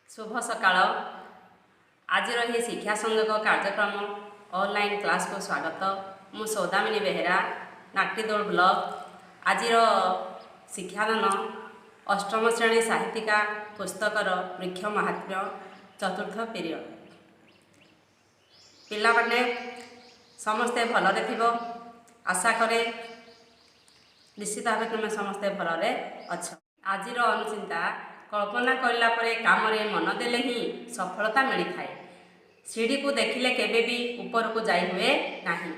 ଶୁଭ ସକାଳ। ଆଜିର ଏହି ଶିକ୍ଷା ସଂଯୋଗ କାର୍ଯ୍ୟକ୍ରମ ଅନଲାଇନ୍ କ୍ଲାସ୍କୁ ସ୍ୱାଗତ। ମୁଁ ସୌଦାମିନୀ ବେହେରା, ନାଟିଦୋଳ ବ୍ଲକ। ଆଜିର ଶିକ୍ଷାଦାନ ଅଷ୍ଟମ ଶ୍ରେଣୀ ସାହିତ୍ୟିକା ପୁସ୍ତକର ବୃକ୍ଷ ମାହାତ୍ମ୍ୟ ଚତୁର୍ଥ ପିରିୟଡ଼। ପିଲାମାନେ ସମସ୍ତେ ଭଲରେ ଥିବ ଆଶା କରେ। ନିଶ୍ଚିତ ଭାବେ ତୁମେ ସମସ୍ତେ ଭଲରେ ଅଛ। ଆଜିର ଅନୁଚିନ୍ତା: କଳ୍ପନା କରିଲା ପରେ କାମରେ ମନ ଦେଲେ ହିଁ ସଫଳତା ମିଳିଥାଏ। ସିଡ଼ିକୁ ଦେଖିଲେ କେବେ ବି ଉପରକୁ ଯାଇ ହୁଏ ନାହିଁ।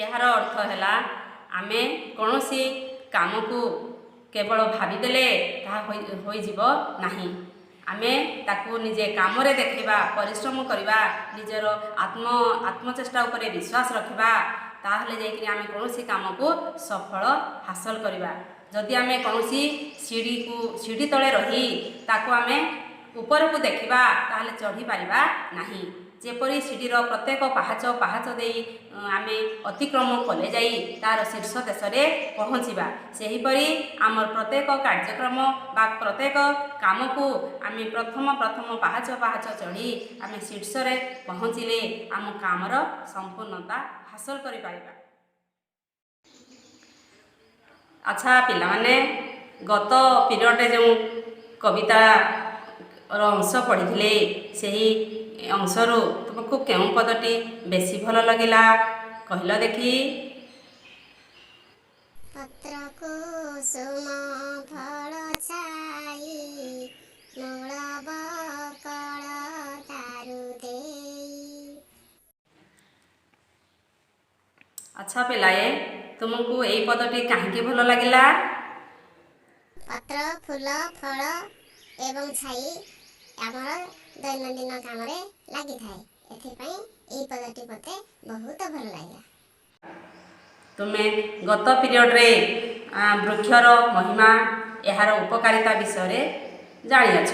ଏହାର ଅର୍ଥ ହେଲା, ଆମେ କୌଣସି କାମକୁ କେବଳ ଭାବିଦେଲେ ତାହା ହୋଇଯିବ ନାହିଁ। ଆମେ ତାକୁ ନିଜେ କାମରେ ଦେଖାଇବା, ପରିଶ୍ରମ କରିବା, ନିଜର ଆତ୍ମଚେଷ୍ଟା ଉପରେ ବିଶ୍ୱାସ ରଖିବା, ତାହେଲେ ଯାଇକରି ଆମେ କୌଣସି କାମକୁ ସଫଳ ହାସଲ କରିବା। ଯଦି ଆମେ କୌଣସି ସିଡ଼ିକୁ, ସିଡ଼ି ତଳେ ରହି ତାକୁ ଆମେ ଉପରକୁ ଦେଖିବା, ତାହେଲେ ଚଢ଼ିପାରିବା ନାହିଁ। ଯେପରି ସିଡ଼ିର ପ୍ରତ୍ୟେକ ପାହାଚ ପାହାଚ ଦେଇ ଆମେ ଅତିକ୍ରମ କଲେ ଯାଇ ତା'ର ଶୀର୍ଷ ଦେଶରେ ପହଞ୍ଚିବା, ସେହିପରି ଆମର ପ୍ରତ୍ୟେକ କାର୍ଯ୍ୟକ୍ରମ ବା ପ୍ରତ୍ୟେକ କାମକୁ ଆମେ ପ୍ରଥମ ପ୍ରଥମ ପାହାଚ ପାହାଚ ଚଢ଼ି ଆମେ ଶୀର୍ଷରେ ପହଞ୍ଚିଲେ ଆମ କାମର ସମ୍ପୂର୍ଣ୍ଣତା ହାସଲ କରିପାରିବା। ଆଚ୍ଛା ପିଲାମାନେ, ଗତ ପିରିୟଡ଼ରେ ଯେଉଁ କବିତାର ଅଂଶ ପଢ଼ିଥିଲେ, ସେହି ଅଂଶରୁ ତୁମକୁ କେଉଁ ପଦଟି ବେଶୀ ଭଲ ଲାଗିଲା, କହିଲ ଦେଖି? ପତ୍ର କୁସୁମ ଫଳ ଛାଇ, ମୂଳ ବକଳ ତାରୁ ଦେଇ। ଆଚ୍ଛା ପିଲାଏ, ତୁମକୁ ଏଇ ପଦଟି କାହିଁକି ଭଲ ଲାଗିଲା? ପତ୍ର, ଫୁଲ, ଫଳ ଏବଂ ଛାଇ ଆମର ଦୈନନ୍ଦିନ କାମରେ ଲାଗିଥାଏ। ଏଥିପାଇଁ ଏହି ପଦଟି ମୋତେ ବହୁତ ଭଲ ଲାଗିଲା। ତୁମେ ଗତ ପିରିୟଡ଼ରେ ବୃକ୍ଷର ମହିମା, ଏହାର ଉପକାରିତା ବିଷୟରେ ଜାଣିଅଛ।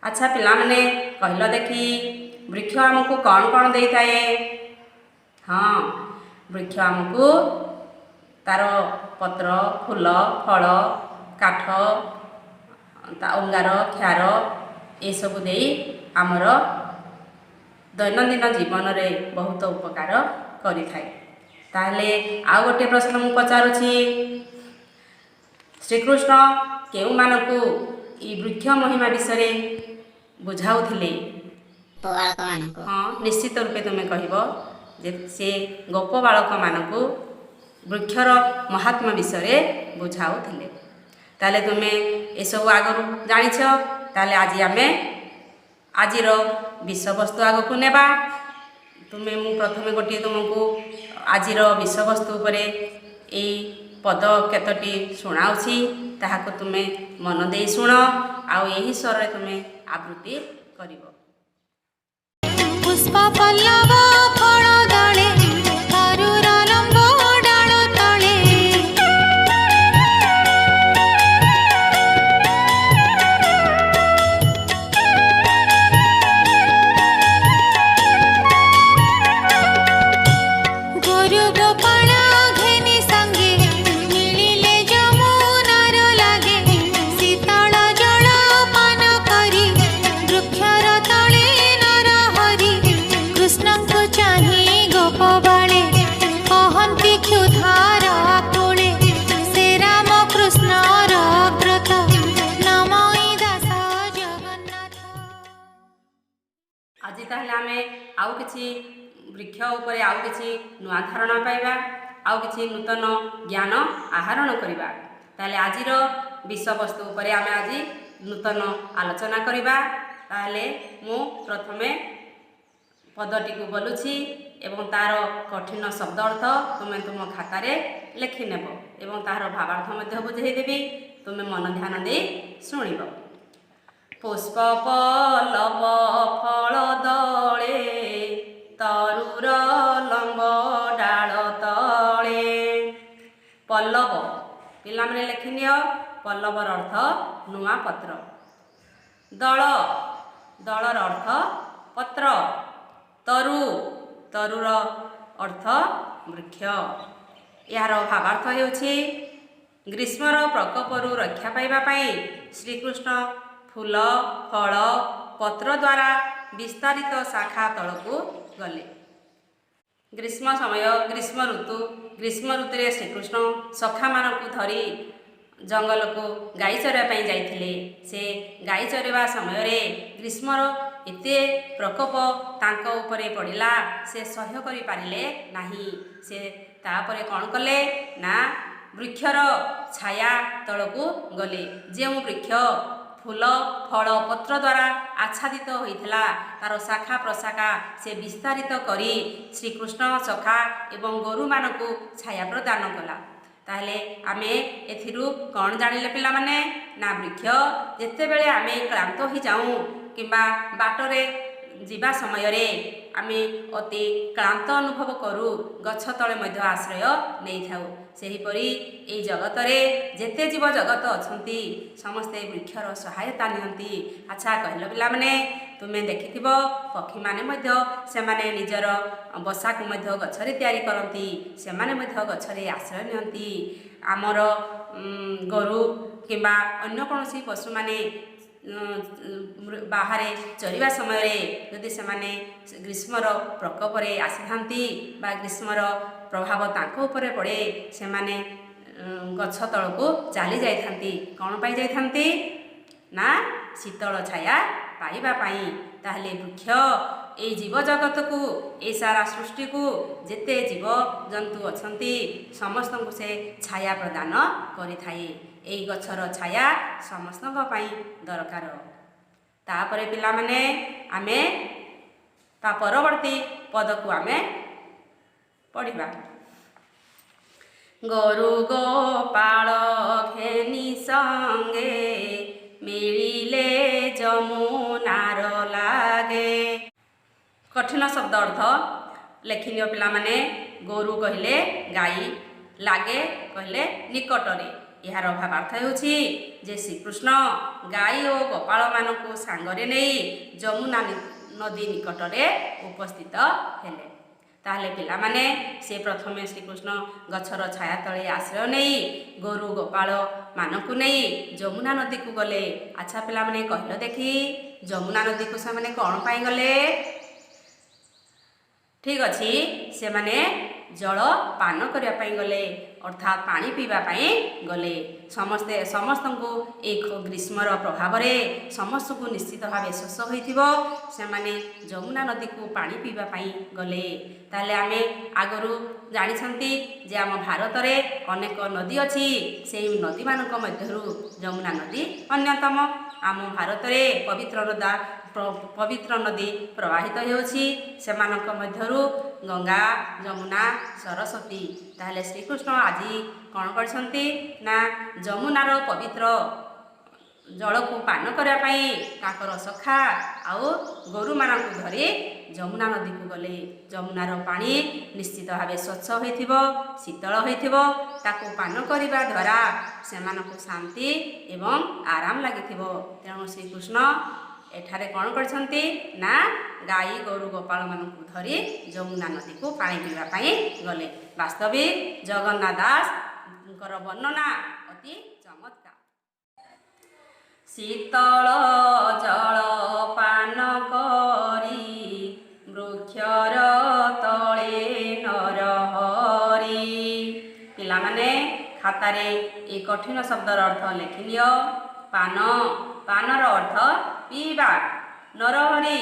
ଆଚ୍ଛା ପିଲାମାନେ, କହିଲ ଦେଖି, ବୃକ୍ଷ ଆମକୁ କ'ଣ କ'ଣ ଦେଇଥାଏ? ହଁ, ବୃକ୍ଷ ଆମକୁ ତାର ପତ୍ର, ଫୁଲ, ଫଳ, କାଠ, ତା ଅଙ୍ଗାର, କ୍ଷାର ଏସବୁ ଦେଇ ଆମର ଦୈନନ୍ଦିନ ଜୀବନରେ ବହୁତ ଉପକାର କରିଥାଏ। ତାହେଲେ ଆଉ ଗୋଟିଏ ପ୍ରଶ୍ନ ମୁଁ ପଚାରୁଛି। ଶ୍ରୀକୃଷ୍ଣ କେଉଁମାନଙ୍କୁ ଏଇ ବୃକ୍ଷ ମହିମା ବିଷୟରେ ବୁଝାଉଥିଲେ? ବାଳକମାନଙ୍କୁ। ହଁ, ନିଶ୍ଚିତ ରୂପେ ତୁମେ କହିବ ଯେ ସେ ଗୋପ ବାଳକମାନଙ୍କୁ ବୃକ୍ଷର ମହାତ୍ମ୍ୟ ବିଷୟରେ ବୁଝାଉଥିଲେ। ତାହେଲେ ତୁମେ ଏସବୁ ଆଗରୁ ଜାଣିଛ। ତାହେଲେ ଆଜି ଆମେ ଆଜିର ବିଷୟବସ୍ତୁ ଆଗକୁ ନେବା। ମୁଁ ପ୍ରଥମେ ଗୋଟିଏ ତୁମକୁ ଆଜିର ବିଷୟବସ୍ତୁ ଉପରେ ଏଇ ପଦ କେତୋଟି ଶୁଣାଉଛି। ତାହାକୁ ତୁମେ ମନ ଦେଇ ଶୁଣ ଆଉ ଏହି ସ୍ୱରରେ ତୁମେ ଆବୃତ୍ତି କରିବ। ପୁଷ୍ପ ପଲ୍ଲବ ଫଳ ଦଳେ, ତରୁର ଲମ୍ବ ଡାଳ ତଳେ। ଗୁରୁ ଗୋପାଳ ଘେନି ସଙ୍ଗେ, ମିଳିଲେ ଯମୁନାର ଲାଗେ। ଶୀତଳ ଜଳ ପାନ କରି, ବୃକ୍ଷର ତଳେ ନରହରି। କୃଷ୍ଣଙ୍କୁ ଚାହିଁ ଗୋପବାଳେ, କହନ୍ତି କ୍ଷୁଧାର ଆକୁଳେ। ସେ ରାମ କୃଷ୍ଣର ବ୍ରତ, ନମଇ ଦାସ ଜଗନ୍ନାଥ। ଆଜି ତାହେଲେ ଆମେ ଆଉ କିଛି ବୃକ୍ଷ ଉପରେ ଆଉ କିଛି ନୂଆ ଧାରଣା ପାଇବା, ଆଉ କିଛି ନୂତନ ଜ୍ଞାନ ଆହରଣ କରିବା। ତାହେଲେ ଆଜିର ବିଷୟବସ୍ତୁ ଉପରେ ଆମେ ଆଜି ନୂତନ ଆଲୋଚନା କରିବା। ତାହେଲେ ମୁଁ ପ୍ରଥମେ ପଦଟିକୁ ବୋଲୁଛି ଏବଂ ତା'ର କଠିନ ଶବ୍ଦ ଅର୍ଥ ତୁମେ ତୁମ ଖାତାରେ ଲେଖିନେବ ଏବଂ ତାହାର ଭାବାର୍ଥ ମଧ୍ୟ ବୁଝେଇଦେବି। ତୁମେ ମନ ଧ୍ୟାନ ଦେଇ ଶୁଣିବ। ପୁଷ୍ପ ପଲ୍ଲବ ଫଳ ଦଳେ, ତରୁର ଲମ୍ବ ଡାଳ ତଳେ। ପଲ୍ଲବ, ପିଲାମାନେ ଲେଖିନିଅ, ପଲ୍ଲବର ଅର୍ଥ ନୂଆ ପତ୍ର। ଦଳ, ଦଳର ଅର୍ଥ ପତ୍ର। ତରୁ, ତରୁର ଅର୍ଥ ବୃକ୍ଷ। ଏହାର ଭାବାର୍ଥ ହେଉଛି, ଗ୍ରୀଷ୍ମର ପ୍ରକୋପରୁ ରକ୍ଷା ପାଇବା ପାଇଁ ଶ୍ରୀକୃଷ୍ଣ ଫୁଲ, ଫଳ, ପତ୍ର ଦ୍ୱାରା ବିସ୍ତାରିତ ଶାଖା ତଳକୁ ଗଲେ। ଗ୍ରୀଷ୍ମ ସମୟ, ଗ୍ରୀଷ୍ମ ଋତୁ। ଗ୍ରୀଷ୍ମ ଋତୁରେ ଶ୍ରୀକୃଷ୍ଣ ସଖାମାନଙ୍କୁ ଧରି ଜଙ୍ଗଲକୁ ଗାଈ ଚରାଇବା ପାଇଁ ଯାଇଥିଲେ। ସେ ଗାଈ ଚରାଇବା ସମୟରେ ଗ୍ରୀଷ୍ମର ଏତେ ପ୍ରକୋପ ତାଙ୍କ ଉପରେ ପଡ଼ିଲା, ସେ ସହ୍ୟ କରିପାରିଲେ ନାହିଁ। ସେ ତାପରେ କ'ଣ କଲେ ନା ବୃକ୍ଷର ଛାୟା ତଳକୁ ଗଲେ। ଯେଉଁ ବୃକ୍ଷ ଫୁଲ, ଫଳ, ପତ୍ର ଦ୍ୱାରା ଆଚ୍ଛାଦିତ ହୋଇଥିଲା, ତାର ଶାଖା ପ୍ରଶାଖା ସେ ବିସ୍ତାରିତ କରି ଶ୍ରୀକୃଷ୍ଣ, ସଖା ଏବଂ ଗୋରୁମାନଙ୍କୁ ଛାୟା ପ୍ରଦାନ କଲା। ତାହେଲେ ଆମେ ଏଥିରୁ କ'ଣ ଜାଣିଲେ ପିଲାମାନେ? ନା ବୃକ୍ଷ, ଯେତେବେଳେ ଆମେ କ୍ଳାନ୍ତ ହୋଇଯାଉଁ କିମ୍ବା ବାଟରେ ଯିବା ସମୟରେ ଆମେ ଅତି କ୍ଳାନ୍ତ ଅନୁଭବ କରୁ, ଗଛ ତଳେ ମଧ୍ୟ ଆଶ୍ରୟ ନେଇଥାଉ। ସେହିପରି ଏଇ ଜଗତରେ ଯେତେ ଜୀବ ଜଗତ ଅଛନ୍ତି, ସମସ୍ତେ ବୃକ୍ଷର ସହାୟତା ନିଅନ୍ତି। ଆଚ୍ଛା କହିଲ ପିଲାମାନେ, ତୁମେ ଦେଖିଥିବ ପକ୍ଷୀମାନେ ମଧ୍ୟ ସେମାନେ ନିଜର ବସାକୁ ମଧ୍ୟ ଗଛରେ ତିଆରି କରନ୍ତି। ସେମାନେ ମଧ୍ୟ ଗଛରେ ଆଶ୍ରୟ ନିଅନ୍ତି। ଆମର ଗୋରୁ କିମ୍ବା ଅନ୍ୟ କୌଣସି ପଶୁମାନେ ବାହାରେ ଚରିବା ସମୟରେ ଯଦି ସେମାନେ ଗ୍ରୀଷ୍ମର ପ୍ରକୋପରେ ଆସିଥାନ୍ତି ବା ଗ୍ରୀଷ୍ମର ପ୍ରଭାବ ତାଙ୍କ ଉପରେ ପଡ଼େ, ସେମାନେ ଗଛ ତଳକୁ ଚାଲି ଯାଇଥାନ୍ତି। କ'ଣ ପାଇଁ ଯାଇଥାନ୍ତି? ନା ଶୀତଳ ଛାୟା ପାଇବା ପାଇଁ। ତାହେଲେ ବୃକ୍ଷ ଏଇ ଜୀବଜଗତକୁ, ଏଇ ସାରା ସୃଷ୍ଟିକୁ, ଯେତେ ଜୀବଜନ୍ତୁ ଅଛନ୍ତି, ସମସ୍ତଙ୍କୁ ସେ ଛାୟା ପ୍ରଦାନ କରିଥାଏ। ଏଇ ଗଛର ଛାୟା ସମସ୍ତଙ୍କ ପାଇଁ ଦରକାର। ତାପରେ ପିଲାମାନେ, ଆମେ ତା ପରବର୍ତ୍ତୀ ପଦକୁ ଆମେ ପଢ଼ିବା। ଗୋରୁ ଗୋପାଳ ଘେନି ସଙ୍ଗେ ମିଳିଲେ ଯମୁନାର ଲାଗେ। କଠିନ ଶବ୍ଦ ଅର୍ଥ ଲେଖିନିଅ ପିଲାମାନେ। ଗୋରୁ କହିଲେ ଗାଈ, ଲାଗେ କହିଲେ ନିକଟରେ। ଏହାର ଭାବାର୍ଥ ହେଉଛି ଯେ ଶ୍ରୀକୃଷ୍ଣ ଗାଈ ଓ ଗୋପାଳମାନଙ୍କୁ ସାଙ୍ଗରେ ନେଇ ଯମୁନା ନଦୀ ନିକଟରେ ଉପସ୍ଥିତ ହେଲେ। ତାହେଲେ ପିଲାମାନେ, ସେ ପ୍ରଥମେ ଶ୍ରୀକୃଷ୍ଣ ଗଛର ଛାୟା ତଳେ ଆଶ୍ରୟ ନେଇ ଗୋରୁ ଗୋପାଳମାନଙ୍କୁ ନେଇ ଯମୁନା ନଦୀକୁ ଗଲେ। ଆଚ୍ଛା ପିଲାମାନେ, କହିଲ ଦେଖି, ଯମୁନା ନଦୀକୁ ସେମାନେ କ'ଣ ପାଇଁ ଗଲେ? ଠିକ୍ ଅଛି, ସେମାନେ ଜଳ ପାନ କରିବା ପାଇଁ ଗଲେ, ଅର୍ଥାତ୍ ପାଣି ପିଇବା ପାଇଁ ଗଲେ। ସମସ୍ତେ ସମସ୍ତଙ୍କୁ ଏଇ ଗ୍ରୀଷ୍ମର ପ୍ରଭାବରେ ସମସ୍ତଙ୍କୁ ନିଶ୍ଚିତ ଭାବେ ଶୋଷ ହୋଇଥିବ। ସେମାନେ ଯମୁନା ନଦୀକୁ ପାଣି ପିଇବା ପାଇଁ ଗଲେ। ତାହେଲେ ଆମେ ଆଗରୁ ଜାଣିଛନ୍ତି ଯେ ଆମ ଭାରତରେ ଅନେକ ନଦୀ ଅଛି। ସେଇ ନଦୀମାନଙ୍କ ମଧ୍ୟରୁ ଯମୁନା ନଦୀ ଅନ୍ୟତମ। ଆମ ଭାରତରେ ପବିତ୍ର ନଦୀ ପ୍ରବାହିତ ହେଉଛି। ସେମାନଙ୍କ ମଧ୍ୟରୁ ଗଙ୍ଗା, ଯମୁନା, ସରସ୍ୱତୀ। ତାହେଲେ ଶ୍ରୀକୃଷ୍ଣ ଆଜି କ'ଣ କରିଛନ୍ତି ନା ଯମୁନାର ପବିତ୍ର ଜଳକୁ ପାନ କରିବା ପାଇଁ ତାଙ୍କର ସଖା ଆଉ ଗୋରୁମାନଙ୍କୁ ଧରି ଯମୁନା ନଦୀକୁ ଗଲେ। ଯମୁନାର ପାଣି ନିଶ୍ଚିତ ଭାବେ ସ୍ୱଚ୍ଛ ହୋଇଥିବ, ଶୀତଳ ହୋଇଥିବ। ତାକୁ ପାନ କରିବା ଦ୍ୱାରା ସେମାନଙ୍କୁ ଶାନ୍ତି ଏବଂ ଆରାମ ଲାଗିଥିବ। ତେଣୁ ଶ୍ରୀକୃଷ୍ଣ ଏଠାରେ କ'ଣ କରିଛନ୍ତି ନା ଗାଈ ଗୋରୁ ଗୋପାଳମାନଙ୍କୁ ଧରି ଯମୁନା ନଦୀକୁ ପାଣି ପିଇବା ପାଇଁ ଗଲେ। ବାସ୍ତବିକ ଜଗନ୍ନାଥ ଦାସଙ୍କର ବର୍ଣ୍ଣନା ଅତି ଚମତ୍କାର। ଶୀତଳ ଜଳ ପାନ କରି ବୃକ୍ଷର ତଳେ ନରହରି। ପିଲାମାନେ, ଖାତାରେ ଏଇ କଠିନ ଶବ୍ଦର ଅର୍ଥ ଲେଖିନିଅ। ପାନ, ପାନର ଅର୍ଥ ପିଇବା। ନରହରି,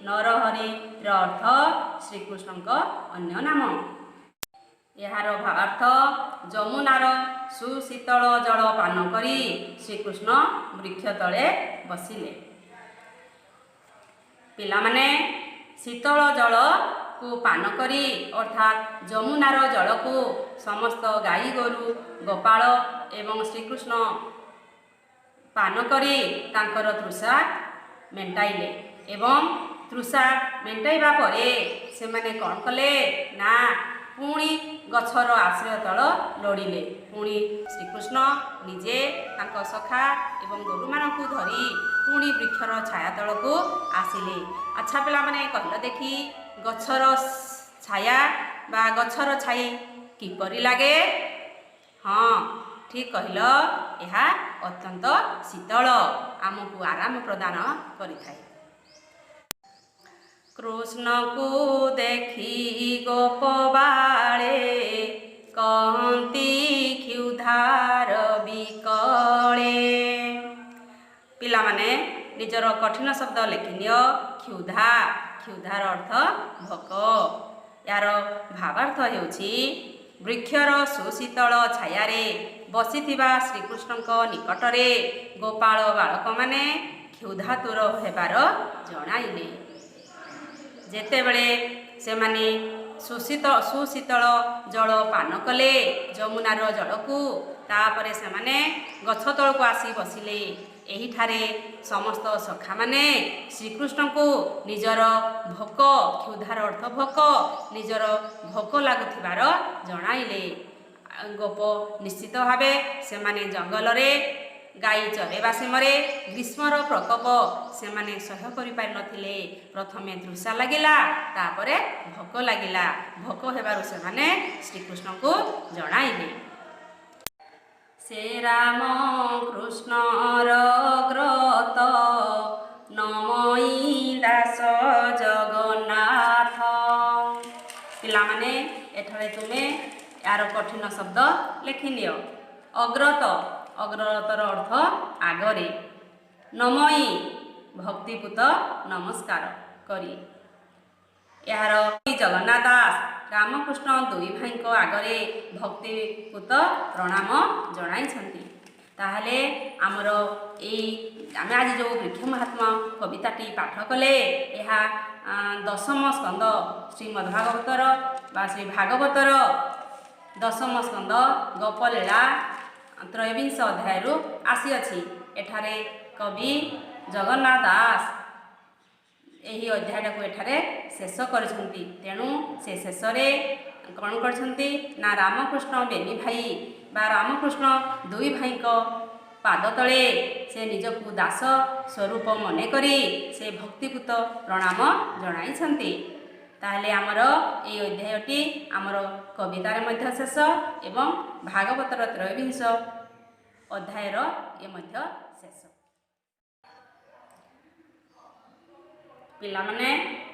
ନରହରିର ଅର୍ଥ ଶ୍ରୀକୃଷ୍ଣଙ୍କ ଅନ୍ୟ ନାମ। ଏହାର ଭାବାର୍ଥ, ଯମୁନାର ସୁଶୀତଳ ଜଳ ପାନ କରି ଶ୍ରୀକୃଷ୍ଣ ବୃକ୍ଷ ତଳେ ବସିଲେ। ପିଲାମାନେ, ଶୀତଳ ଜଳକୁ ପାନ କରି, ଅର୍ଥାତ୍ ଯମୁନାର ଜଳକୁ ସମସ୍ତ ଗାଈ ଗୋରୁ ଗୋପାଳ ଏବଂ ଶ୍ରୀକୃଷ୍ଣ ପାନ କରି ତାଙ୍କର ତୃଷା ମେଣ୍ଟାଇଲେ ଏବଂ ତୃଷା ମେଣ୍ଟାଇବା ପରେ ସେମାନେ କ'ଣ କଲେ ନା ପୁଣି ଗଛର ଆଶ୍ରୟ ତଳ ଲୋଡ଼ିଲେ। ପୁଣି ଶ୍ରୀକୃଷ୍ଣ ନିଜେ ତାଙ୍କ ସଖା ଏବଂ ଗୋରୁମାନଙ୍କୁ ଧରି ପୁଣି ବୃକ୍ଷର ଛାୟା ତଳକୁ ଆସିଲେ। ଆଚ୍ଛା ପିଲାମାନେ, କହିଲ ଦେଖି, ଗଛର ଛାୟା ବା ଗଛର ଛାଇ କିପରି ଲାଗେ? ହଁ। ଠିକ୍ କହିଲ, ଏହା ଅତ୍ୟନ୍ତ ଶୀତଳ, ଆମକୁ ଆରାମ ପ୍ରଦାନ କରିଥାଏ। କୃଷ୍ଣକୁ ଦେଖି ଗୋପବାଳେ କହନ୍ତି କ୍ଷୁଧାର ବିକଳେ। ପିଲାମାନେ, ନିଜର କଠିନ ଶବ୍ଦ ଲେଖିନିଅ। କ୍ଷୁଧା, କ୍ଷୁଧାର ଅର୍ଥ ଭୋକ। ଏହାର ଭାବାର୍ଥ ହେଉଛି, ବୃକ୍ଷର ସୁଶୀତଳ ଛାୟାରେ ବସିଥିବା ଶ୍ରୀକୃଷ୍ଣଙ୍କ ନିକଟରେ ଗୋପାଳ ବାଳକମାନେ କ୍ଷୁଧାତୁର ହେବାର ଜଣାଇଲେ। ଯେତେବେଳେ ସେମାନେ ସୁଶୀତଳ ଜଳ ପାନ କଲେ, ଯମୁନାର ଜଳକୁ, ତାପରେ ସେମାନେ ଗଛ ତଳକୁ ଆସି ବସିଲେ। ଏହିଠାରେ ସମସ୍ତ ସଖାମାନେ ଶ୍ରୀକୃଷ୍ଣଙ୍କୁ ନିଜର ଭୋକ, କ୍ଷୁଧାର ଅର୍ଥ ଭୋକ, ନିଜର ଭୋକ ଲାଗୁଥିବାର ଜଣାଇଲେ। ଗୋପ ନିଶ୍ଚିତ ଭାବେ ସେମାନେ ଜଙ୍ଗଲରେ ଗାଈ ଚରେଇବା ସମୟରେ ଗ୍ରୀଷ୍ମର ପ୍ରକୋପ ସେମାନେ ସହ୍ୟ କରିପାରିନଥିଲେ। ପ୍ରଥମେ ତୃଷା ଲାଗିଲା, ତାପରେ ଭୋକ ଲାଗିଲା। ଭୋକ ହେବାରୁ ସେମାନେ ଶ୍ରୀକୃଷ୍ଣଙ୍କୁ ଜଣାଇଲେ। ସେ ରାମ କୃଷ୍ଣର ଅଗ୍ରତ ନମଇ ଦାସ ଜଗନ୍ନାଥ। ପିଲାମାନେ, ଏଠାରେ ତୁମେ ଏହାର କଠିନ ଶବ୍ଦ ଲେଖିନିଅ। ଅଗ୍ରତ, ଅଗ୍ରତର ଅର୍ଥ ଆଗରେ। ନମଇ, ଭକ୍ତିପୂତ ନମସ୍କାର କରି। ଏହାର ଜଗନ୍ନାଥ ଦାସ ରାମକୃଷ୍ଣ ଦୁଇ ଭାଇଙ୍କ ଆଗରେ ଭକ୍ତିପୂତ ପ୍ରଣାମ ଜଣାଇଛନ୍ତି। ତାହେଲେ ଆମର ଏଇ ଆମେ ଆଜି ଯେଉଁ ବୃକ୍ଷ ମହାତ୍ମା କବିତାଟି ପାଠ କଲେ, ଏହା ଦଶମ ସ୍କନ୍ଦ ଶ୍ରୀମଦ୍ ଭାଗବତର ବା ଶ୍ରୀ ଭାଗବତର ଦଶମ ସ୍କନ୍ଦ ଗୋପଲୀଳା ତ୍ରୟୋବିଂଶ ଅଧ୍ୟାୟରୁ ଆସିଅଛି। ଏଠାରେ କବି ଜଗନ୍ନାଥ ଦାସ ଏହି ଅଧ୍ୟାୟଟାକୁ ଏଠାରେ ଶେଷ କରିଛନ୍ତି। ତେଣୁ ସେ ଶେଷରେ କ'ଣ କରିଛନ୍ତି ନା, ରାମକୃଷ୍ଣ ବେନି ଭାଇ ବା ରାମକୃଷ୍ଣ ଦୁଇ ଭାଇଙ୍କ ପାଦ ତଳେ ସେ ନିଜକୁ ଦାସ ସ୍ୱରୂପ ମନେ କରି ସେ ଭକ୍ତିପୂତ ପ୍ରଣାମ ଜଣାଇଛନ୍ତି। ତାହେଲେ ଆମର ଏଇ ଅଧ୍ୟାୟଟି ଆମର କବିତାରେ ମଧ୍ୟ ଶେଷ ଏବଂ ଭାଗବତର ତ୍ରୟୋବିଂଶ ଅଧ୍ୟାୟର ଏ ମଧ୍ୟ ଶେଷ। ପିଲାମାନେ,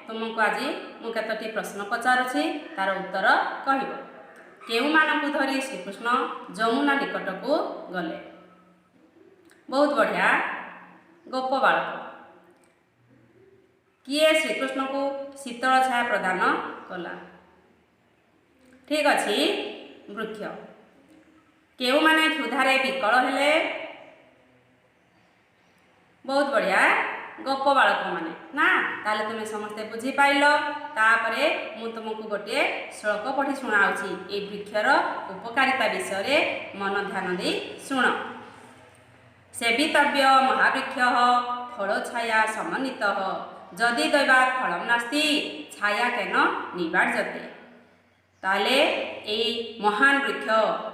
ତୁମକୁ ଆଜି ମୁଁ କେତୋଟି ପ୍ରଶ୍ନ ପଚାରୁଛି, ତାର ଉତ୍ତର କହିବ। କେଉଁମାନଙ୍କୁ ଧରି ଶ୍ରୀକୃଷ୍ଣ ଯମୁନା ନିକଟକୁ ଗଲେ? ବହୁତ ବଢ଼ିଆ, ଗୋପ ବାଳକ। କିଏ ଶ୍ରୀକୃଷ୍ଣଙ୍କୁ ଶୀତଳ ଛାୟା ପ୍ରଦାନ କଲା? ଠିକ୍ ଅଛି, ବୃକ୍ଷ। କେଉଁମାନେ କ୍ଷୁଧାରେ ବିକଳ ହେଲେ? ବହୁତ ବଢ଼ିଆ, ଗୋପ ବାଳକମାନେ ନା? ତାହେଲେ ତୁମେ ସମସ୍ତେ ବୁଝିପାରିଲ। ତାପରେ ମୁଁ ତୁମକୁ ଗୋଟିଏ ଶ୍ଳୋକ ପଢ଼ି ଶୁଣାଉଛି ଏଇ ବୃକ୍ଷର ଉପକାରିତା ବିଷୟରେ। ମନ ଧ୍ୟାନ ଦେଇ ଶୁଣ। ସେବିତବ୍ୟ ମହାବୃକ୍ଷ ଫଳ ଛାୟା ସମନ୍ୱିତ, ଯଦି ଦୈବାତ୍ ଫଳಂ ନାସ୍ତି ଛାୟା କେନ ନିବାର୍ଯ୍ୟତେ। ତାହେଲେ ଏଇ ମହାନ ବୃକ୍ଷ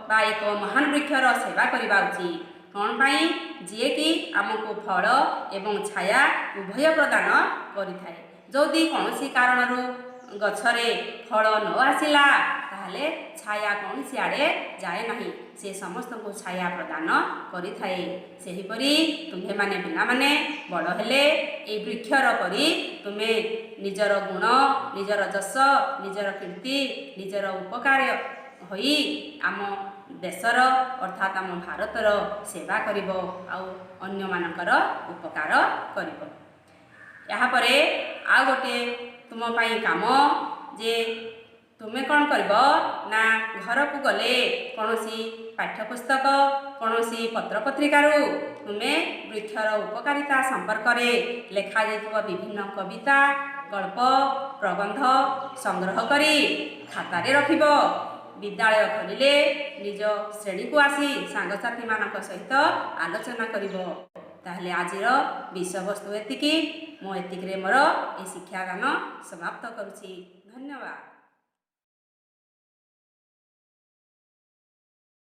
ବା ଏକ ମହାନ ବୃକ୍ଷର ସେବା କରିବା ଉଚିତ। କ'ଣ ପାଇଁ? ଯିଏକି ଆମକୁ ଫଳ ଏବଂ ଛାୟା ଉଭୟ ପ୍ରଦାନ କରିଥାଏ। ଯଦି କୌଣସି କାରଣରୁ ଗଛରେ ଫଳ ନ ଆସିଲା, ତାହେଲେ ଛାୟା କୌଣସି ଆଡ଼େ ଯାଏ ନାହିଁ, ସେ ସମସ୍ତଙ୍କୁ ଛାୟା ପ୍ରଦାନ କରିଥାଏ। ସେହିପରି ତୁମ୍ଭେମାନେ ପିଲାମାନେ ବଡ଼ ହେଲେ ଏଇ ବୃକ୍ଷର ପରି ତୁମେ ନିଜର ଗୁଣ, ନିଜର ଯଶ, ନିଜର କୀର୍ତ୍ତି, ନିଜର ଉପକାର ହୋଇ ଆମ ଦେଶର ଅର୍ଥାତ୍ ଆମ ଭାରତର ସେବା କରିବ ଆଉ ଅନ୍ୟମାନଙ୍କର ଉପକାର କରିବ। ଏହାପରେ ଆଉ ଗୋଟିଏ ତୁମ ପାଇଁ କାମ ଯେ ତୁମେ କ'ଣ କରିବ ନା, ଘରକୁ ଗଲେ କୌଣସି ପାଠ୍ୟପୁସ୍ତକ, କୌଣସି ପତ୍ରପତ୍ରିକାରୁ ତୁମେ ବୃକ୍ଷର ଉପକାରିତା ସମ୍ପର୍କରେ ଲେଖାଯାଇଥିବା ବିଭିନ୍ନ କବିତା, ଗଳ୍ପ, ପ୍ରବନ୍ଧ ସଂଗ୍ରହ କରି ଖାତାରେ ରଖିବ। ବିଦ୍ୟାଳୟ ଖୋଲିଲେ ନିଜ ଶ୍ରେଣୀକୁ ଆସି ସାଙ୍ଗସାଥିମାନଙ୍କ ସହିତ ଆଲୋଚନା କରିବ। ତାହେଲେ ଆଜିର ବିଷୟବସ୍ତୁ ଏତିକି। ମୁଁ ଏତିକିରେ ମୋର ଏହି ଶିକ୍ଷାଦାନ ସମାପ୍ତ କରୁଛି। ଧନ୍ୟବାଦ।